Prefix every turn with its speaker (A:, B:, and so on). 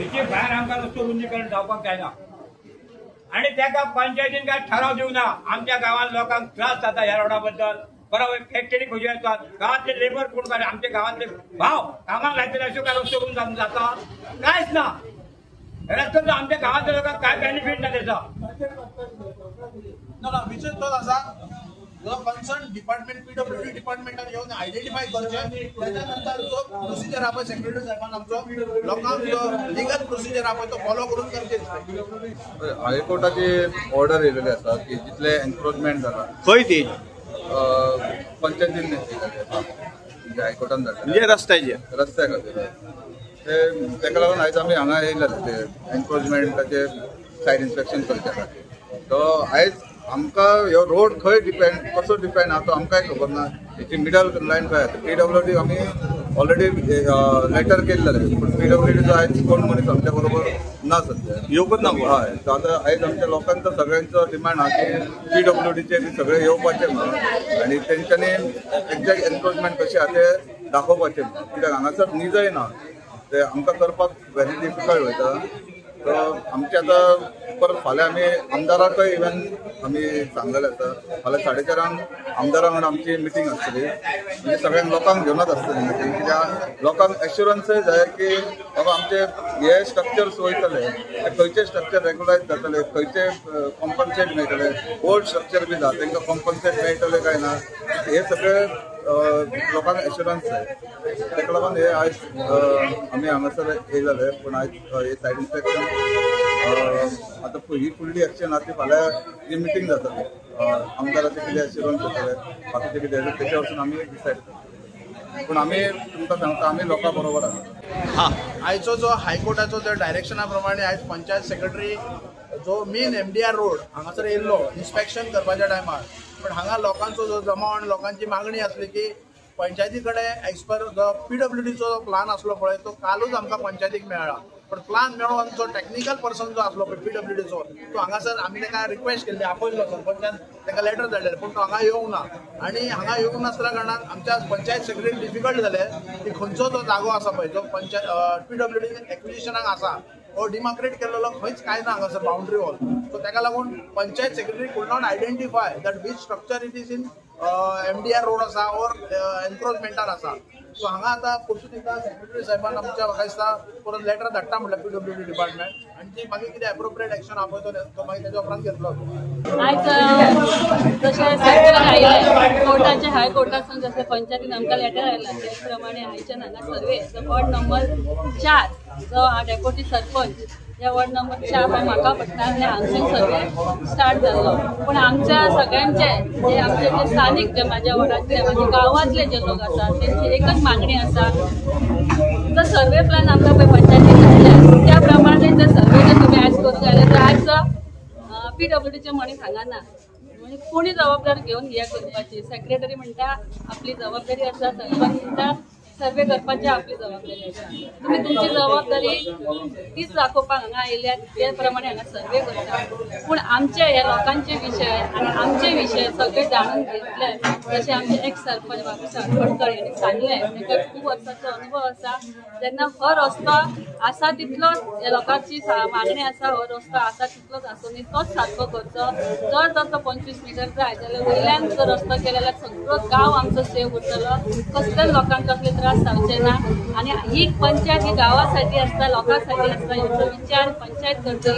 A: हेचे भायर आमकां रस्तो रुंदीकरण जावपाक जायना आनी ताका पंचायतीन काय ठराव दिवना. आमच्या गांवांत लोकांक त्रास जाता ह्या रोडा बद्दल. बरोबर फॅक्टरी खंयच्यो येतात, गांवांतले लेबर कोण काय, आमच्या गांवांतले भाव कामाक लायतले अश्यो काय रस्तो करून जाता कांयच ना. रस्तो आमच्या गांवांतल्या लोकांक काय बेनिफीट ना तेचा.
B: ना विशय तोच आसा, जो कन्सर्न डिपार्टमेंट पीडब्ल्यूडी डिपार्टमेंटान येवन आयडेंटिफाय करचें, त्याच्या नंतर जो प्रोसिजर आहा पळय सेक्रेटरी साहेबान आमचो लोकांक जो लिगल प्रोसिजर आहा पळय तो फॉलो करून करचें.
C: हायकोर्टाची ऑर्डर येयलेली आसा की जितले एन्क्रोचमेंट जाला
D: खंय ती
C: पंचायतीन म्हणजे हायकोर्टान जाता
D: म्हणजे रस्त्याचे
C: रस्त्या खातीर ते ताका लागून आयज आमी हांगा येयले ते एन्क्रोचमेंटाचे सायड इन्स्पेक्शन करच्या खातीर. तो आयज आमकां ह्यो रोड खंय डिपेंड कसो डिपेंड आहा तो आमकांय खबर ना. हेची मिडल लायन खंय आसा पीडब्ल्यूडी आमी ऑलरेडी लेटर केल्लें, पूण पीडब्ल्यूडीचो आयज कोण मनीस आमच्या बरोबर ना सद्या,
D: येवकच ना.
C: हय, सो आतां आयज आमच्या लोकांचो सगळ्यांचो डिमांड आहा की पीडब्ल्यूडीचे बी सगळे येवपाचे म्हणून आनी तेंच्यांनी एक्झॅक्ट एन्क्रोचमेंट कशें आहा ते दाखोवपाचें, कित्याक हांगासर निजय ना, ते आमकां करपाक व्हेरी डिफिकल्ट वयता. सो आमचे आतां परत फाल्यां आमी आमदाराकय इवन आमी सांगलेलें आसा, फाल्यां 4:30 आमदारा वांगडा आमची मिटींग आसतली, म्हणजे सगळ्यांक लोकांक घेवनच आसतली मिटींग, कित्याक लोकांक एश्युरन्सय जाय की बाबा आमचे हे स्ट्रक्चर्स वयतले, ते खंयचे स्ट्रक्चर रेगुलायज जातले, खंयचे कॉम्पन्सेट मेळटले, ओल्ड स्ट्रक्चर बी जाता तांकां कॉम्पन्सेट मेळटले काय ना, हे सगळे लोकांक एश्युरन्स जाय. ताका लागून हे आयज आमी हांगासर येयलेले, पूण आयज हे सायड इन्स्पेक्शन आतां ही फुडली एक्शन आहा ती फाल्यां जी मिटींग जातली आमदाराचे कितें एश्युरन्स जातले, बाकीचे कितें तेच्या वरसून आमी डिसायड करतले. पूण आमी तुमकां सांगता आमी लोकां बरोबर आसा.
B: आयचो जो हायकोर्टाचो जो डायरेक्शना प्रमाणे आयज पंचायत सेक्रेटरी जो मेन एमडीआर रोड हांगासर येयल्लो इन्स्पेक्शन करपाच्या टायमार, पण हांगा लोकांचो जो जमाव आनी लोकांची मागणी आसली की पंचायती कडेन एक्सपर जो पीडब्ल्यूडीचो जो प्लान आसलो पळय तो कालूच आमकां पंचायतीक मेळ्ळा, पण प्लान मेळोन जो टॅक्निकल पर्सन जो आसलो पळय पीडब्ल्यूडीचो तो हांगासर आमी ताका रिक्वेस्ट केल्ली, आपयल्लो सरपंचान ताका लेटर धाडलेलें, पूण तो हांगा येवंक ना. आनी हांगा येवंक नासल्या कारणान आमच्या पंचायत सेक्रेटरी डिफिकल्ट जालें की खंयचो जो जागो आसा पळय जो पंचायत पीडब्ल्यूडी एक्विजिशनाक आसा हो डिमार्केट केल्लो खंयच कांय ना हांगासर बाउंड्री वॉल. सो ताका लागून panchayat secretary could not identify that which structure it is in MDR road आसा ऑर एन्क्रोचमेंटान आसा. सो हांगा आतां परतून एकदां सेक्रेटरी साहेबान आमच्या म्हाका दिसता परत लेटर धाडटा म्हटल्यार पीडब्ल्यूडी डिपार्टमेंट आनी ती मागीर कितें एप्रोप्रिएट एक्शन आहा पळय तो मागीर तेच्या उपरांत घेतलो.
E: आयज जशें सर्क्युलर आयिल्लें कोर्टाचें, हायकोर्टासून जशें पंचायतीन आमकां लेटर आयलां तेच प्रमाणे आयच्यान हांगा सर्वे जो वॉर्ड नंबर 4 जो डेप्युटी सरपंच ह्या वॉर्ड नंबर 4 हो म्हाका पडटा आनी हांगसून सर्वे स्टार्ट जाल्लो. पूण आमच्या सगळ्यांचे जे आमचे जे स्थानीक जे म्हाज्या वॉर्डांतले म्हाज्या गांवांतले जे लोक आसा तेंची एकच मागणी आसा, जो सर्वे प्लान आमकां पळय पंचायतीन घातल्या त्या प्रमाणे जर सर्वे जर तुमी आयज करूंक जाल्यार तर आयज पीडब्ल्यूडीचे मनीस हांगा ना, म्हणजे कोणी जबाबदार घेवन हे करपाची. सेक्रेटरी म्हणटा आपली जबाबदारी आसा, सरपंच म्हणटा सर्वे करपाची आपली जबाबदारी आसा. तुमी तुमची जबाबदारी तीच दाखोवपाक हांगा आयिल्ल्या ते प्रमाणे हांगा सर्वे करता, पूण आमचे हे लोकांचे विशय आनी आमचे विशय सगळे जाणून घेतले. जशें आमचे एक्स सरपंच बाबू साळपणकर यांनी सांगलें, तांकां खूब वर्सांचो अनुभव आसा. जेन्ना हो रस्तो आसा तितलोच लोकांची मागणी आसा, हो रस्तो आसा तितलोच आसूं न्ही, तोच सारको करचो. जर तर तो 25 मिटर जाय जाल्यार वयल्यान जर रस्तो केलो जाल्यार सगळो गांव आमचो सेव उरतलो, कसलेच लोकांक कसले त्रास जावचे ना. आनी ही पंचायत ही गांवासाठी आसता, लोकांसाठी आसता, हेचो विचार पंचायत करतली.